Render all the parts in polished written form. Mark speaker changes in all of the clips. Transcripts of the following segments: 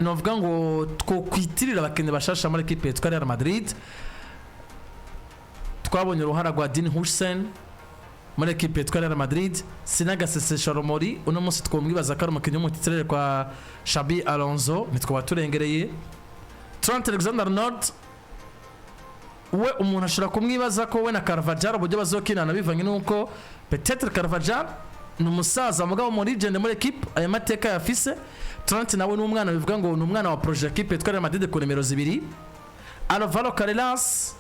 Speaker 1: Novuga ngo twokwitirira abakinnyi bashasha muri ekipe yitwa Real Madrid. Twabonye uruhara rwa Dean Huijsen muri ekipe yitwa Real Madrid. Sinagasesesha rumuri, uno munsi twomwibaza ko ari umukinnyi w'umu titulaire kwa Xabi Alonso, ntitwaba turengereye. Trent Alexander-Arnold we, umuntu ashobora kumwibaza ko we na Carvajal uburyo bazokinana, bivanye n'uko peut-être Carvajal ni umusaza mugabo muri legend muri equipe, aya mateka yafise. Trent nawe ni umwana, bivuga ngo ni umwana wa projet equipe yitwa Real Madrid ku nimero 2. Alvaro Carreras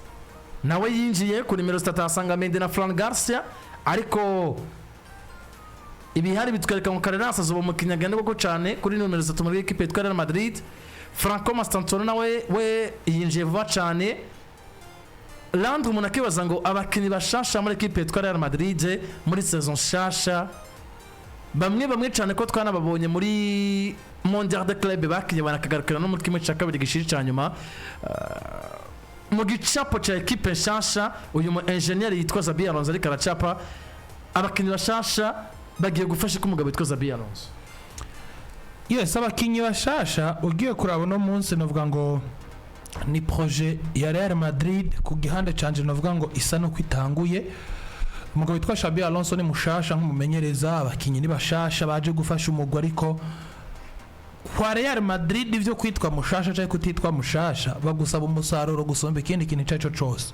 Speaker 1: nawe yinjiye ku nimero 3, ahasanga Mendy na Fran Garcia, ariko ibihari bitwereka ngo Carreras azoba umukinnyi agenderwaho cyane kuri nimero 3 muri equipe yitwa Real Madrid. Franco Mastantuono nawe we yinjiye vuba cyane. Landre, umuntu akibaza ngo abakinnyi bashasha muri equipe yitwa Real Madrid muri saison nshasha, bamwe bamwe cyane ko twanababonye muri Mondial de Club, bakinye banakagarukira no muri 1/2 gishiri cya nyuma. Mu gicapo cya ekipe nshasha uyu mu engineer yitwa Xabi Alonso ariko aracapa, abakinnyi bashasha bagiye gufasha ko umugabo witwa Xabi Alonso?
Speaker 2: Yes, abakinnyi bashasha ugiye kuraba uno munsi, novuga ngo ni projet ya Real Madrid ku gihande canje, novuga ngo isa nuko itanguye. Umugabo witwa Xabi Alonso ni mushasha nk'umumenyereza, abakinnyi ni bashasha baje gufasha umugwi, ariko kwa Real Madrid ivyo kwitwa mushasha cyangwa kutitwa mushasha, bagusaba umusaruro gusumba ikindi kintu icyo aricyo cose.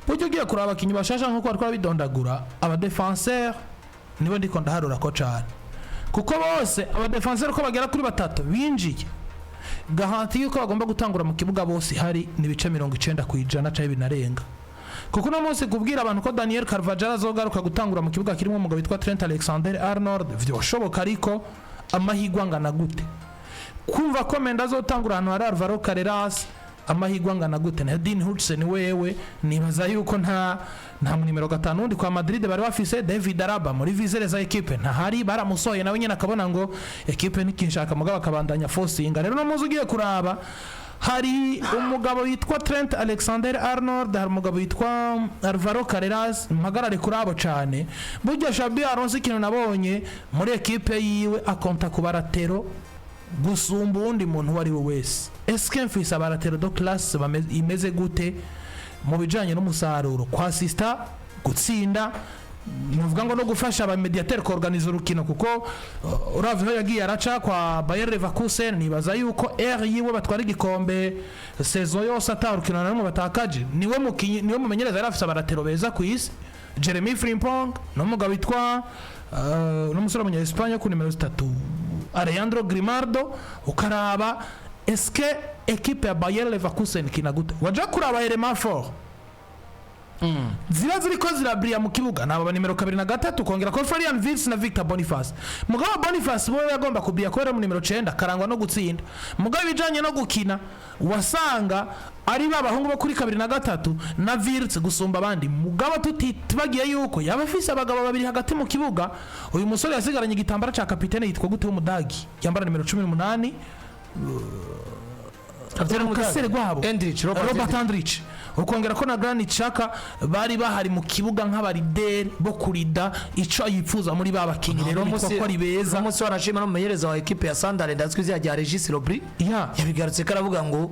Speaker 2: Burya ugiye kuraba abakinnyi bashasha nk'uko bariko barabidondagura, aba défenseur nibo ndiko ndaharura ko cane, kuko bose aba défenseur uko bagera kuri batatu binjiye, garantie yuko bagomba gutangura mu kibuga bose hari ni 90% canke binarenga. Kuko uno munsi kubwira abantu ko Daniel Carvajal azogaruka gutangura mu kibuga kirimo umugabo witwa Trent Alexander Arnold, vyoshoboka, ariko amahigwa angana gute? Kumva ko Mendy azotangura ahantu hari Alvaro Carreras, amahigwa angana gute? Na Dean Huijsen wewe, nibaza yuko nta mu nimero 5 wundi kwa Madrid bari bafise. David Alaba muri viseur za equipe ntahari, baramusohoye, nawe nyine akabona ngo equipe ntikinshaka, mugabo akabandanya forcinga. Rero no muzi ugiye kuraba, hari umugabo witwa Trent Alexander Arnold, hari umugabo witwa Alvaro Carreras. Mpagarare kuri abo cyane. Burya Xabi Alonso, ikintu nabonye muri ekipe yiwe, akonta ku ba latéraux gusumba uwundi muntu uwo ari we wese. Eske mfise aba latéraux de classe imeze gute mu bijanye n'umusaruro, kwasista, gutsinda, nuvuga ngo no gufasha aba médiateurs kuorganiza urukino? Kuko uravye aho yagiye araca kwa Bayer Leverkusen, nibaza yuko R yiwe batwara igikombe saison yose ata urukino na rumwe batakaje. Niwe mukinyi, niwe mumenyereza yari afise aba latéraux beza ku isi, Jeremy Frimpong n'umugabo witwa n'umusore w'umunya Espagne ku nimero 3, Alejandro Grimaldo. Ukaraba eske ekipe ya Bayer Leverkusen kina gute, waja kuraba éléments forts ziba ziriko zirabiriya mu kibuga, ni aba nimero 2 na 3, kongera ko Florian Wirtz na Victor Boniface. Mugabo Boniface bo yagomba kubiriya kubera mu nimero 9 karangwa no gutsinda, mugabo ibijanye no gukina wasanga ari ba bahungu bo kuri 2 na 3 na Wirtz gusumba abandi. Mugabo tutibagiye yuko yaba afise abagabo babiri hagati mu kibuga. Uyu musore yasigaranye igitambara ca kapitene yitwa gute, w'umudagi yambara nimero 18? Kasere rwabo.
Speaker 3: Andrich, Robert.
Speaker 2: Robert Andrich, ukongera ko na Granit Xhaka, bari bahari mu kibuga nk'aba leader bo kurida ico yifuza muri ba bakinyi. Rero bitwa ko ari beza.
Speaker 3: Umunsi wanashima n'umumenyereza wa ekipe ya Sunderland azwi izina rya Regis Le Bris, yabigarutse ko aravuga ngo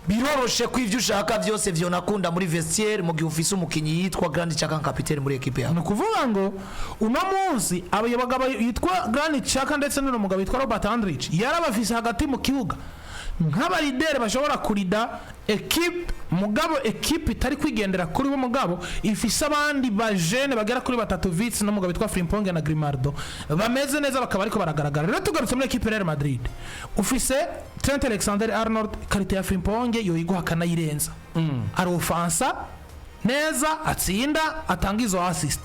Speaker 3: biroroshe ko ivyo ushaka vyose vyonakunda muri vestiaire mu gihe ufise umukinyi yitwa Granit Xhaka nka kapitene muri ekipe yawe.
Speaker 2: Ni ukuvuga ngo uno munsi abo bagabo yitwa Granit Xhaka ndetse n'uno mugabo witwa Robert Andrich yarabafise hagati mu kibuga nk'aba leader bashobora kurida ekipe, mugabo ekipe itari kwigendera kuri bo, mugabo ifise abandi bajene bagera kuri batatu, Wirtz n'umugabo witwa Frimpong na Grimaldo, bameze neza, bakaba ariko baragaragara. Rero tugarutse muri ekipe Real Madrid, ufise Trent Alexander Arnold, qualité ya Frimpong yoyiguha akanayirenza, arofansa neza, atsinda, atanga izo assist.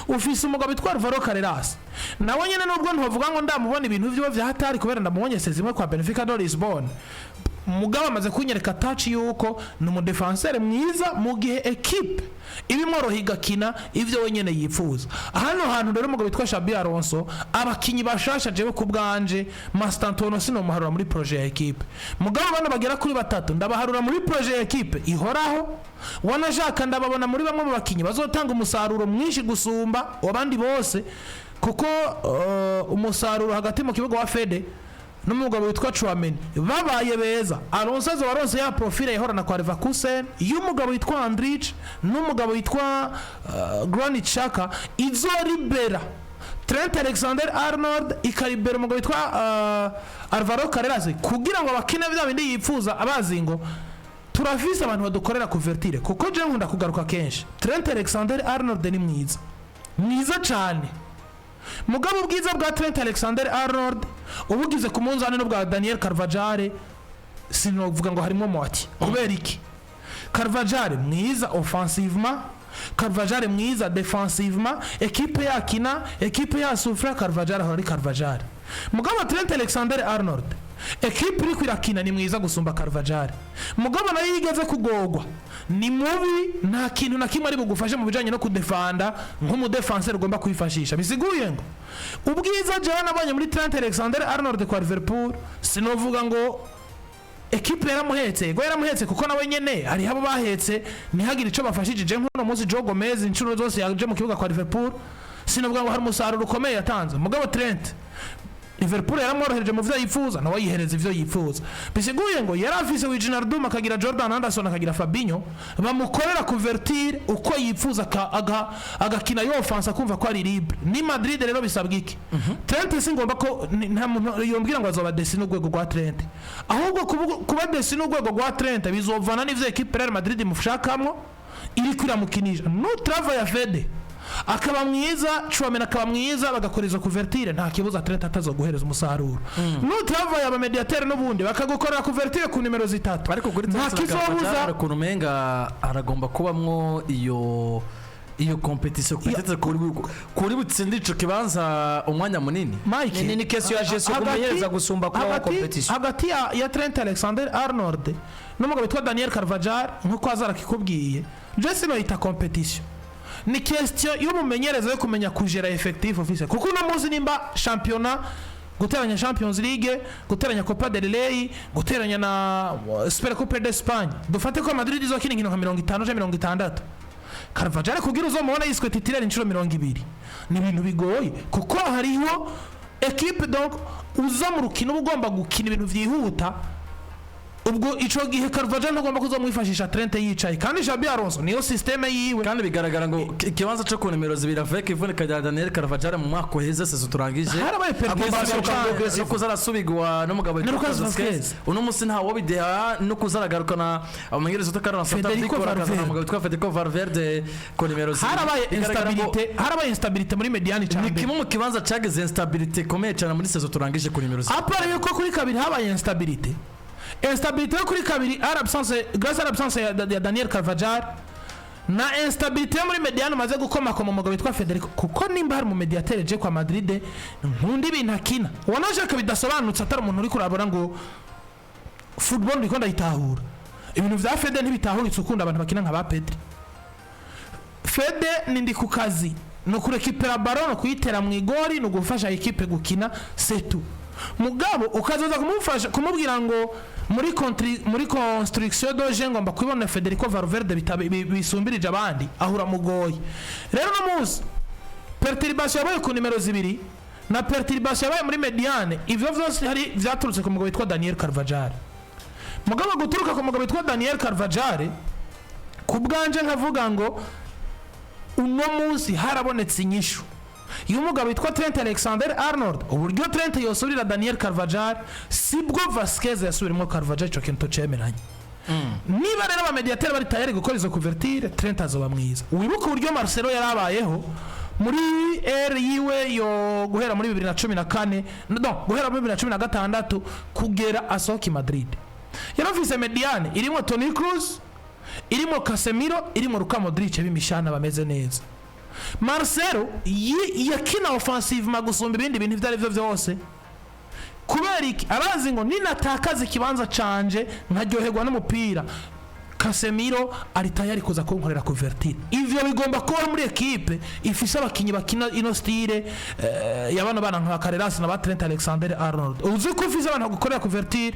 Speaker 2: Ufise umugabo witwa Alvaro Carreras, nawe nyene nubwo ntovuga ngo ndamubona ibintu vyiwe vya hatari, kubera ndamubonye zimwe kwa Benfica de Lisbonne, mugabo amaze kunyereka touch yuko ni umu défenseur mwiza mu gihe ekipe ibimworoha igakina ivyo wenyene yifuza. Hano hantu rero umugabo witwa Xabi Alonso, abakinyi bashasha, jewe ku bwanje Mastantuono sinomuharura muri projet ya ekipe, mugabo bano bagera kuri batatu ndabaharura muri projet ya ekipe ihoraho. Wanashaka ndababona muri bamwe mu bakinyi bazotanga umusaruro mwinshi gusumba abandi bose, kuko umusaruro hagati mu kibuga wa Fede N'umugabo witwa Tchouameni babaye beza, Alonso azoba aronse ya profile yahorana kwa Leverkusen y'umugabo witwa Andrich n'umugabo witwa Granit Xhaka, izoribera Trent Alexander Arnold, ikaribera umugabo witwa Alvaro Carreras, kugira ngo abakine bya bindi yipfuza, abazi ngo turafise abantu badukorera couverture. Kuko je nkunda kugaruka kenshi, Trent Alexander Arnold ni mwiza, mwiza cyane. Mugabo ubwiza bwa Trent Alexander Arnold ubugize ku munzani n'ubwa Daniel Carvajal, sinovuga ngo harimo moitié. Kubera iki? Carvajal mwiza offensivement, Carvajal mwiza défensivement, équipe yakina, équipe yasufra, Carvajal ahora ari Carvajal. Mugabo Trent Alexander Arnold, équipe iriko irakina, ni mwiza gusumba Carvajal. Mugabo nayo iyo igeze kugogwa ni mubi, nta kintu na kimwe ari bugufashe mu bijanye no kudefanda nk'umudefanseri ugomba kwifashisha. Bisiguye ngo ubwiza jewe nabonye muri Trent Alexander Arnold kwa Liverpool, sinovuga ngo ekipe yaramuhetse. Yego, yaramuhetse, kuko nawe nyene hariho abo bahetse ntihagire ico bafashije. Nk'uno munsi Joe Gomez, inshuro zose yaje mu kibuga kwa Liverpool, sinovuga ngo hari umusaruro ukomeye yatanze. Mugabo Trent, Liverpool yaramworohereje mu vyo yifuza, nawe yihereza ivyo yifuza. Bisiguye ngo yari afise Wijnaldum, akagira Jordan Henderson, akagira Fabinho bamukorera couverture uko yifuza, agakina yo offense akumva ko ari libre. Ni Madrid rero bisabwa iki? Trent si ngomba ko nta muntu yombwira ngo azoba au-dessus n'urwego rwa Trent. Ahubwo kuba au-dessus n'urwego rwa Trent bizovana n'ivyo équipe Real Madrid imushakamwo iriko iramukinisha. Nutrava ya Fede akaba mwiza, Tchouameni akaba mwiza, bagakora izo couverture, nta kibuza Trent atazoguhereza umusaruro. Nutrava yaba médiateur n'ubundi bakagukorera couverture ku nimero zitatu,
Speaker 1: Ariko kuri
Speaker 2: nta
Speaker 1: Trent na Carvajal,
Speaker 2: kizobuza.
Speaker 1: hari ukuntu umenga haragomba kubamwo iyo compétition, peut-être kuri butsinde ico kibanza umwanya munini.
Speaker 2: Mike,
Speaker 3: Ni question ya gestion, kumenyereza gusumba kubaho compétition.
Speaker 2: Hagati ya Trent Alexander Arnold n'umugabo witwa Daniel Carvajal, nk'uko azara akikubwiye, je sinoyita compétition, ni question y'umumenyereza yo kumenya kujera effectif office. Kuko uno munsi nimba championnat, guteranya Champions League, guteranya Copa del Rey, guteranya na Super Coupe d'Espagne, dufate ko Madrid izokina inkino nka 50 canke 60, Carvajal kugira uzomubona yiswe titulaire inshuro 20 ni ibintu bigoye, kuko hariho équipe donc uza mu rukino uba ugomba gukina ibintu vyihuta. Ubwo ico gihe Carvajal ntugomba kuzomwifashisha Trent yicaye, kandi Xabi Alonso niyo système yiwe.
Speaker 1: Kandi bigaragara ngo ikibanza cyo ku nimero zibiri, avec ivunika rya Daniel Carvajal mu mwaka uheze, saison turangije,
Speaker 2: harabaye perturbation cane.
Speaker 1: No kuza arasubigwa n'umugabo
Speaker 2: Na
Speaker 1: witwa
Speaker 2: Lucas
Speaker 1: Vazquez.
Speaker 2: Vazquez.
Speaker 1: Uno munsi ntawo bideha no kuza aragarukana umumenyereza witwa Carlos
Speaker 2: Federico
Speaker 1: Victor, akazana
Speaker 2: Valverde.
Speaker 1: umugabo witwa Federico Valverde ku nimero zibiri.
Speaker 2: Harabaye
Speaker 1: Bigaragara ngo
Speaker 2: instabilité, harabaye instabilité muri médiane
Speaker 1: ni
Speaker 2: cyane.
Speaker 1: kimwe mu kibanza cyagize instabilité ikomeye cyane muri saison turangije ku nimero zibiri.
Speaker 2: À part yuko kuri kabiri habaye instabilité, instabilité yo kuri kabiri à l'absence, grâce à l'absence ya Daniel Carvajal, na instabilité yo muri médiane umaze gukomakoma umugabo witwa Federico. Kuko nimba hari mu médiateur je kwa Madrid nkunda ibintu akina, ubona ko bidasobanutse, atari umuntu uri kurabona ngo football ndiko ndayitahura, ibintu vya Fede ntibitahuritse. Ukunda abantu bakina nka ba Pedri. Fede ni ndi ku kazi, ni ukurekipera ballon, no kuyitera mu igori, ni ugufasha équipe gukina, c'est tout. Mugabo ukazoza kumufasha kumubwira ngo muri construction de jeu ngomba kubona Federico Valverde bisumbirije abandi, ahura mugoye. Rero no munsi perturbation yabaye ku nimero zibiri na perturbation yabaye muri médiane, ivyo vyose hari vyaturutse ku mugabo witwa Daniel Carvajal. Mugabo guturuka ku mugabo witwa Daniel Carvajal, ku bwanje nkavuga ngo uno munsi harabonetse inyishu iyo umugabo witwa Trent Alexander Arnold. Uburyo Trent yosurira Daniel Carvajal sibwo Vasquez yasubirimo Carvajal, ico kintu tucemeranye. Niba rero abamediateri bari tayari gukora izo couverture, Trent azoba mwiza. Wibuke uburyo Marcelo yari abayeho muri ère yiwe yo guhera muri 2014, no guhera muri 2016 kugera asohoka i Madrid, yarafise médiane irimo Toni Kroos, irimo Casemiro, irimo Luka Modric, b'imishana bameze neza. Marcelo yakina offensivement gusumba ibindi bintu ibyo ari byo byose. Kubera iki? Arazi ngo ninatakaza ikibanza canje nkaryoherwa n'umupira, Casemiro ari tayari kuza kunkorera couverture. Ivyo bigomba kuba muri équipe ifise abakinyi bakina ino style ya bano bana nka Carreras na ba Trent Alexander Arnold. Uzi ko ufise abantu bagukorera couverture,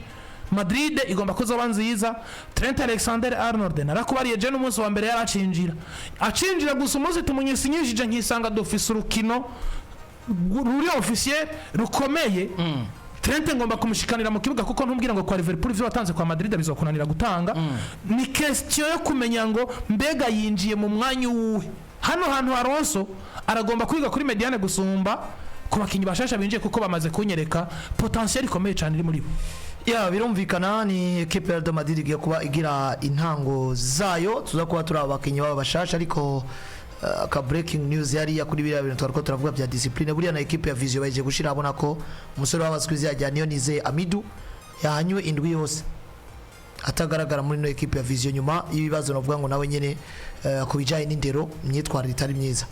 Speaker 2: Madrid igomba kuzoba nziza. Trent Alexander Arnold narakubariye je n'umunsi wa mbere yaracinjira, acinjira gusa, umunsi tumunyisinyishije nkisanga dufise urukino ruri officiel rukomeye. Trent ngomba kumushikanira mu kibuga, kuko ntumbwira ngo kwa Liverpool ivyo watanze kwa Madrid bizokunanira gutanga. Ni question yo kumenya ngo mbega yinjiye mu mwanya uwuhe. Hano hantu Alonso aragomba kwiga kuri médiane gusumba ku bakinyi bashasha binjiye, kuko bamaze kunyereka potentiel ikomeye cyane iri muri bo.
Speaker 3: Ya, birumvikana, ni ekipe ya Real Madrid igiye kuba igira intango zayo. Tuza kuba turi abakinnyi babo bashasha, ariko ka breaking news yari kuri biriya bintu twariko turavuga bya discipline. Buriya na ekipe ya Vision baje gushira abona ko umusore w'abaswizi yajya niyo Nizeye Amidu yahanywe indwi yose atagaragara muri no ekipe ya Vision, nyuma y'ibibazo navuga ngo nawe nyene ku bijanye n'indero, imyitwarire itari myiza.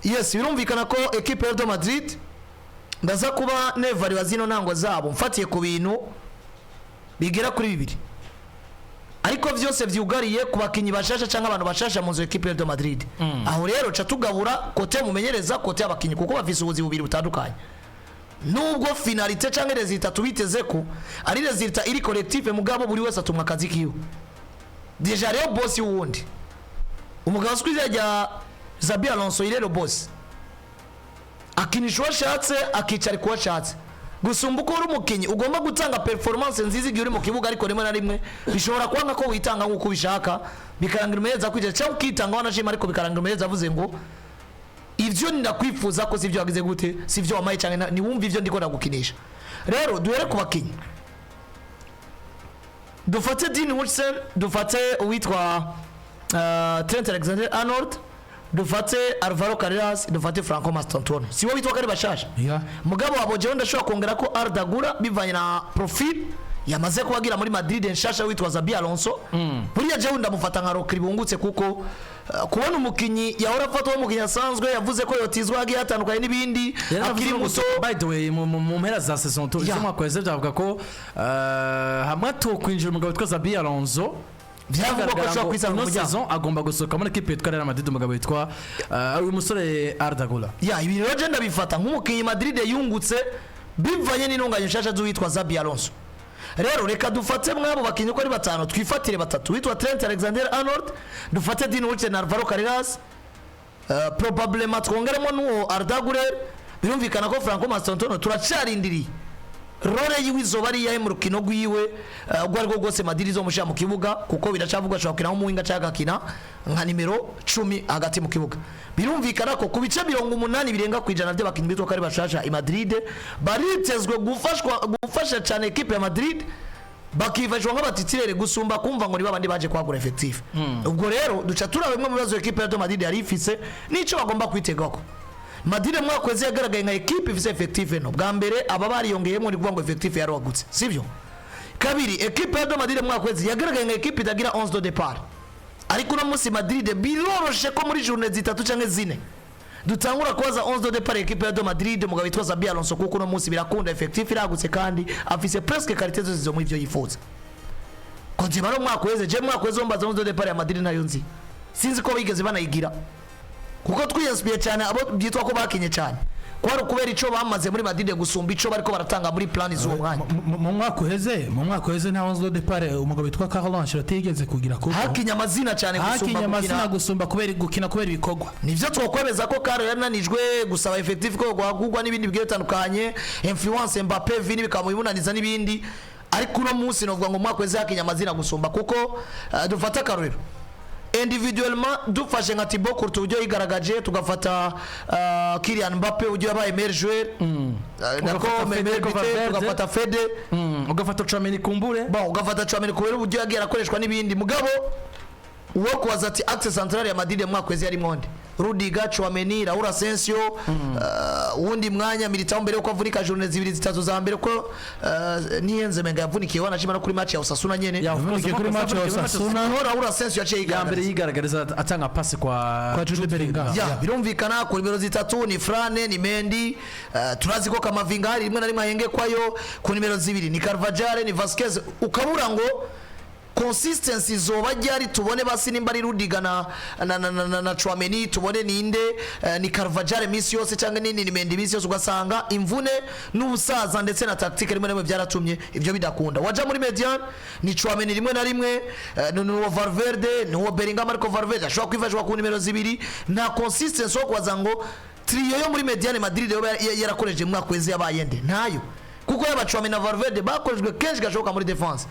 Speaker 3: Yes, birumvikana ko ekipe ya Real Madrid, ndaza kuba nevariwa zino ntango zabo mfatiye ku bintu bigera kuri bibiri, ariko vyose vyugariye ku bakinyi bashasha cyangwa abantu bashasha mu nzu ekipe ya Real Madrid. Aho rero ca tugabura côté mumenyereza, côté y'abakinyi, kuko bafise ubuzi bubiri butandukanye, nubwo finalité cyangwa résultat tubiteze ko ari résultat iri collective, mugabo buri wese atumwa akazi kiwe. Déjà rero boss wundi umugabo uzwi rya Xabi Alonso, rero boss akinisha uwo ashatse, akicara kuwo ashatse, gusumba uko uri umukinnyi ugomba gutanga performance nziza igihe uri mu kibuga. Ariko rimwe na rimwe bishobora kwanga ko witanga nk'uko ubishaka, bikarangira umuhereza kwicara, cyangwa ukitanga wanashima, ariko bikarangira umuhereza avuze ngo ivyo ndakwifuza ko sivyo wagize gute, sivyo wamaye, cyangwa niwumva ivyo ndiko ndagukinisha. Rero duhere ku bakinnyi, dufate Dean Wilson, dufate uwitwa Trent Alexander Arnold, dufate Alvaro Carreras, dufate Franco Mastantuono. Si bo bitwa ko ari bashasha?
Speaker 2: Yeah.
Speaker 3: Mugabo wabo jewe ndashobora kongera ko Arda Güler, bivanye na profil yamaze kubagira muri Madrid nshasha witwa Xabi Alonso. Buriya jewe ndamufata nka recrue bungutse, kuko kubona umukinyi yahora afatwa nk'umukinyi asanzwe, yavuze ko yotizwa agiye atandukanye n'ibindi, akiri muto.
Speaker 1: By the way, mu mpera za saison tu z'umwaka weze byavuga ko hamwe atokwinjira umugabo witwa Xabi Alonso,
Speaker 3: Byavugwa ko ashobora kwisanga mu
Speaker 1: ino
Speaker 3: muryango.
Speaker 1: saison agomba gusohoka muri equipe yitwa Real Madrid, umugabo witwa uyu musore Arda Güler.
Speaker 3: Ya, ibi rero je ndabifata nk'umukinyi Madrid yungutse bivanye n'intunganye nshasha z'uwitwa Xabi Alonso. Rero reka dufate mwabo bakinyi uko ari batanu, twifatire batatu: witwa Trent Alexander Arnold, dufate Dean Wilson na Alvaro Carreras, probablement twongeremo n'uwo Arda Güler. Birumvikana ko Franco Mastantuono turacarindiriye rôle yiwe izoba ari iyahe mu rukino rwiwe, ubwo aribwo bwose Madrid izomushyira mu kibuga, kuko biracavugwa ashobora gukina nk'umuwinga cyangwa agakina nka nimero 10 hagati mu kibuga. Birumvikana ko ku bice 80 birenga ku ijana by'abakinnyi bitwa ko ari bashasha i Madrid baritezwe gufashwa, gufasha cyane ekipe ya Madrid, bakifashishwa nk'aba titulaire gusumba kumva ngo ni babandi baje kwagura effectif. Ubwo rero duca turaba bimwe mu bibazo ekipe ya Real Madrid yari ifise n'ico bagomba kwitegako. Madrid mu mwaka weze yagaragaye nka ekipe ifise effectif no bwa mbere aba bariyongeyemo, ni kuvuga ngo effectif yaragutse, sivyo? Kabiri, ekipe ya Real Madrid mu mwaka weze yagaragaye nka ekipe itagira 11 de départ, ariko uno munsi Madrid biroroshe ko muri journée zitatu canke zine dutangura kubaza 11 de départ ekipe ya Real Madrid mugabo witwa Xabi Alonso, kuko uno munsi birakunda, effectif iragutse kandi afise presque qualité zose zo mu ivyo yifuza. Konti bari umwaka weze, je mwaka weze mbaza 11 de départ ya Madrid nayo nzi, sinzi ko bigeze banayigira, kuko twiyasubiye cyane abo byitwa ko bakinye cyane kwari ukubera ico bamaze muri Madrid gusumba ico bariko baratanga muri plan z'uwo mwanya.
Speaker 2: Mu mwaka uheze nta 11 de départ umugabo witwa Carlo Ancelotti yigeze kugira, kuko
Speaker 3: hakinye amazina cyane gusumba
Speaker 2: hakinye amazina
Speaker 3: gukina.
Speaker 2: Gusumba kubera gukina, kubera ibikorwa.
Speaker 3: Nivyo twokwemeza ko Carlo yarananijwe gusaba effectif ko guhagurwa n'ibindi bigiye bitandukanye, influence Mbappe, Vini bikamubimunaniza n'ibindi. Ariko uno munsi novuga ngo umwaka weze hakinye amazina gusumba, kuko dufata akarorero individuellement, dufashe nka Thibaut Courtois uburyo yigaragaje, tugafata Kylian Mbappe uburyo yabaye meilleur joueur, nako
Speaker 1: Ugafata
Speaker 3: meilleur
Speaker 1: Federico
Speaker 3: buteur,
Speaker 1: Valverde.
Speaker 3: tugafata Fede,
Speaker 1: Ugafata Tchouaméni kumbure.
Speaker 3: Bon, ugafata Tchouaméni kubera uburyo yagiye arakoreshwa n'ibindi. Mugabo uwo kubaza ati axe central ya Madrid mu mwaka weze yari nde? Rudiger, Tchouaméni, Raul Asensio, wundi mwanya Militao mbere yuko avunika journée zibiri zitatu za mbere, ko nihenze menga yavunikiye wanashima no kuri match ya Osasuna nyene.
Speaker 1: Ya, of course,
Speaker 2: Yavunikiye kuri match ya Osasuna.
Speaker 3: Niho Raul Asensio yaciye
Speaker 1: Ya mbere
Speaker 3: yigaragaza.
Speaker 1: yigaragariza atanga pasi kwa
Speaker 2: Kwa Jude Bellingham.
Speaker 3: Ya, birumvikana ku nimero zitatu ni Fran, ni Mendy, turazi ko Kamavinga hari rimwe na rimwe ahengekwayo. Ku nimero zibiri ni Carvajal, ni Vasquez. Ukabura ngo consistency zoba ryari, tubone basi nimba ari Rudiger na Tchouaméni, tubone ninde, ni Carvajal misi yose cyangwa nini, ni Mendy misi yose. Ugasanga imvune n'ubusaza ndetse na tactique rimwe na rimwe byaratumye ibyo bidakunda. Waja muri médiane ni Tchouaméni rimwe na rimwe, ni uwo Valverde, ni uwo Bellingham, ariko Valverde ashobora kwifashishwa ku nimero zibiri. Nta consistency wo kubaza ngo trio yo muri médiane Madrid yoba yarakoreje mu mwaka weze yabaye nde, ntayo. Kuko yaba Tchouameni na Valverde bakorejwe kenshi gashoboka muri défense.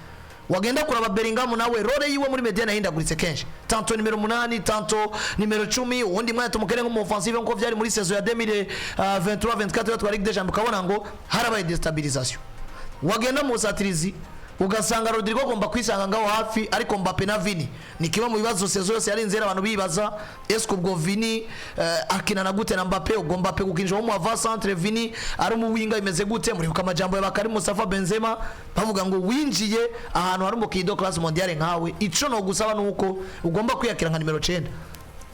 Speaker 3: Wagenda kuraba Bellingham, nawe rôle yiwe muri médiane yahindaguritse kenshi, tantôt nimero 8, tantôt nimero 10, uwundi mwanya tumukere nk'umu offensive, nkuko vyari muri saison ya 2023 24 yatwara Ligue des Champions, ukabona ngo harabaye déstabilisation. Wagenda mu busatirizi, ugasanga Rodrigo agomba kwisanga ngaho hafi, ariko Mbappe na Vini ni kimwe mu bibazo saison yose yarinze abantu bibaza: est-ce que ubwo Vini akinana gute na Mbappe? Ubwo Mbappe gukinisha mu avant centre, Vini ari mu winger, imeze gute? Muribuka amajambo ya Bakari Mustafa Benzema bavuga ngo winjiye ahantu hari umukinnyi de classe mondiale nkawe, ico no gusaba nuko ugomba kwiyakira nka nimero 9.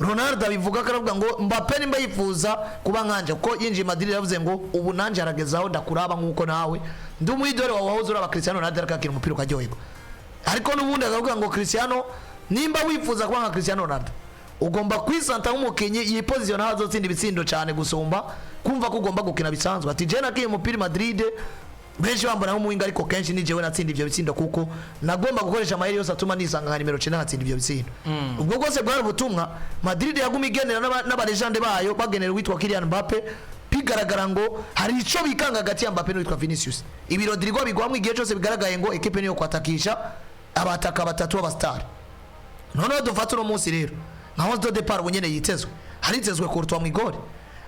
Speaker 3: Ronaldo abivuga ko aravuga ngo Mbappe nimba yifuza kuba nkanje, kuko yinjiye Madrid yavuze ngo ubu nanje haragezaho ndakuraba nkuko nawe ndi umwidore wawe wahoze uraba Cristiano Ronaldo arakakira umupira ukaryoherwa. Ariko n'ubundi akavuga ngo Cristiano, nimba wifuza kuba nka Cristiano Ronaldo, ugomba kwisanta nk'umukinnyi iyi position naho azotsinda ibitsindo cyane gusumba kumva ko ugomba gukina bisanzwe. Ati je nakiye umupira Madrid, benshi bambona nk'umuwinga, ariko kenshi ni jewe natsinda ivyo bitsindo kuko nagomba gukoresha amayeri yose atuma nisanga nka nimero 9 nkatsinda ivyo bitsindo. Ubwo bwose bwari ubutumwa Madrid yaguma igenera n'aba légende bayo, bagenera uwitwa Kylian Mbappe. Bigaragara ngo hari ico bikanga hagati ya Mbappe n'uwitwa Vinicius. Ibi Rodrigo bigwamwo igihe cyose bigaragaye ngo équipe niyo kwatakisha abataka batatu b'aba star. Noneho dufate uno munsi rero nka 11 de départ ubu nyene yitezwe: haritezwe Courtois mu igori,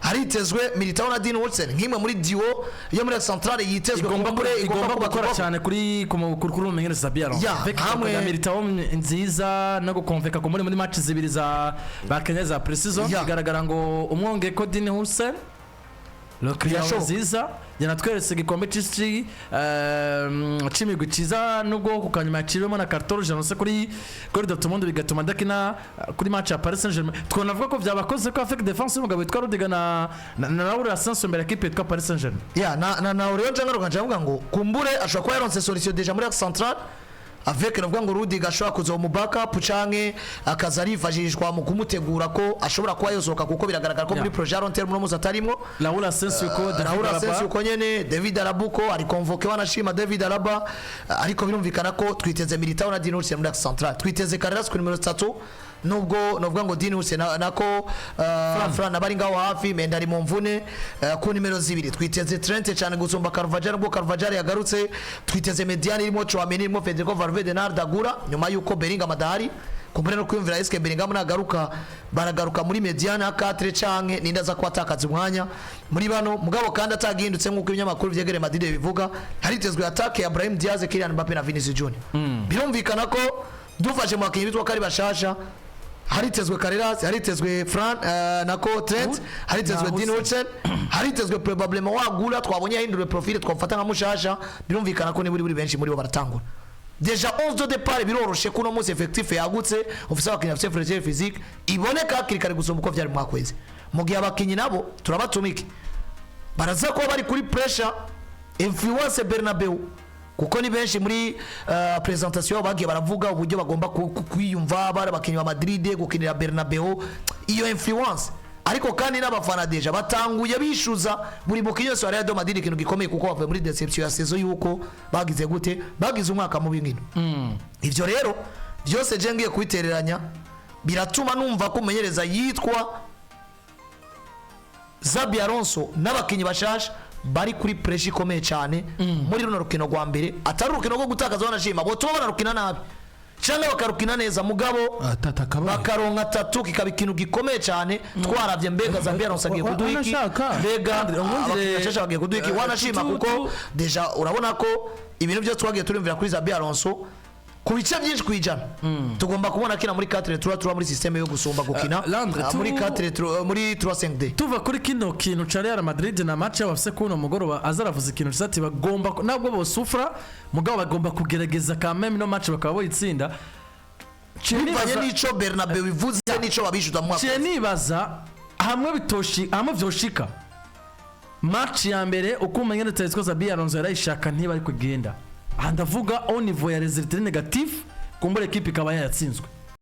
Speaker 3: haritezwe Militao na Dean Huijsen nk'imwe muri duo yo muri centrale yitezwe
Speaker 1: igomba
Speaker 3: kumbure
Speaker 1: igomba gukora
Speaker 3: kubakwa.
Speaker 1: Cyane kuri umumenyereza Xabi Alonso.
Speaker 3: Ya,
Speaker 1: Avec ya Militao nziza no gukonveka ku muri match zibiri za bakenye za pre-season, bigaragara ngo umwonge ko Dean Huijsen Lokriya
Speaker 3: Birashoboka.
Speaker 1: nziza yanatweretse igikombe c'isi c'imigwi ciza, nubwo ku kanyuma yaciriwemo na carton rouge annoncé kuri Dortmund, bigatuma adakina kuri match ya Paris Saint-Germain. Twonavuga ko vyabakoze ko avec défense y'umugabo witwa Rudiger na Raul Asensio imbere ya équipe yitwa Paris Saint-Germain.
Speaker 3: Ya, na Orion Njanga nkavuga ngo kumbure ashobora kuba yaronse solution déjà muri axe central avec, navuga ngo Rudiger ashobora kuza mu backup canke akaza arifashishwa mu kumutegura ko ashobora kuba yosohoka, kuko biragaragara ko muri projet ya long terme uno munsi atarimwo.
Speaker 1: Raul Asensio ko David
Speaker 3: Raul
Speaker 1: Alaba.
Speaker 3: Asensio uko nyene, David Alaba uko ari convoqué, wanashima David Alaba, ariko birumvikana ko twiteze Militao na Dean Huijsen muri axe central, twiteze Carreras ku nimero 3, nubwo novuga ngo Dean Huijsen nako Fran abari ngaho hafi, Mendy ari mu mvune. Ku nimero 2 twiteze Trent cyane gusumba Carvajal, ubwo Carvajal yagarutse. Twiteze médiane irimo Tchouameni, irimo Federico Valverde na Arda Güler, nyuma yuko Bellingham adahari. Kumbure no kwiyumvira eske Bellingham nagaruka baragaruka muri médiane ya 4 canke ninde aza kuba atakaza umwanya muri bano? Mugabo kandi atagihindutse, nk'uko ibinyamakuru vyegereye Madrid bivuga, haritezwe attaque ya Brahim Diaz, Kylian Mbappe na Vinicius Junior. Birumvikana ko dufashe mu bakinyi bitwa ko ari bashasha, haritezwe Carreras, haritezwe Fran, nako Trent, haritezwe
Speaker 1: na
Speaker 3: Dean Huijsen, haritezwe probablement wagura twabonye yahinduriwe profil, twamufata nka mushasha. Birumvikana ko niburi buri benshi muri bo baratangura déjà 11 de départ. Biroroshe kuno munsi effectif yagutse, ufise abakinyi bafise fraîcheur physique iboneka hakiri kare gusumba uko vyari mu mwaka weze, mu gihe abakinyi nabo turabatumike baraza kuba bari kuri pressure influence Bernabeu, kuko ni benshi muri présentation bagiye baravuga uburyo bagomba kwiyumva bari abakinyi ba Madrid gukinira Bernabeu, iyo influence. Ariko kandi n'abafana déjà batanguye bishuza buri mukinyi wese wa Real de Madrid ikintu gikomeye, kuko bavuye muri déception ya saison yuko bagize gute, bagize umwaka mubi nkino. Ivyo rero byose je ngiye kubitereranya, biratuma numva ko umumenyereza yitwa Xabi Alonso n'abakinyi bashasha bari kuri pressure ikomeye cyane muri runo rukino rwa mbere, atari urukino rwo gutakaza, banashima botuma banarukina nabi cyangwa bakarukina neza, mugabo
Speaker 2: atatu akabaye
Speaker 3: bakaronka atatu kikaba ikintu gikomeye cyane. Twaravye mbega Xabi Alonso agiye kuduha iki?
Speaker 2: Wanashaka.
Speaker 3: Mbega
Speaker 1: Andre,
Speaker 3: abakinyi bashasha bagiye kuduha iki? Wanashima kuko déjà urabona ko ibintu byose twagiye turumvira kuri Xabi Alonso ku bice byinshi ku ijana tugomba kubona akina muri 4 3 3, muri système yo gusumba gukina
Speaker 1: Landre,
Speaker 3: muri 4 3, muri 3 5 D.
Speaker 1: Tuva kuri kino kintu ca Real Madrid na match yabo bafise kuno mugoroba, azaravuza ikintu ciza ati bagomba, nabwo bosufra, mugabo bagomba kugerageza quand même no match bakaba boyitsinda. Ciye
Speaker 3: bivanye
Speaker 1: nibaza-
Speaker 3: n'ico Bernabeu bivuze n'ico babishuza mu mwaka.
Speaker 1: Ciye nibaza hamwe bitoshi, hamwe vyoshika match ya mbere uko umenyereza Tedesco Xabi Alonso yarayishaka ntiba ari kugenda. Aha ndavuga au niveau ya résultat négatif, kumbura équipe ikaba yayatsinzwe.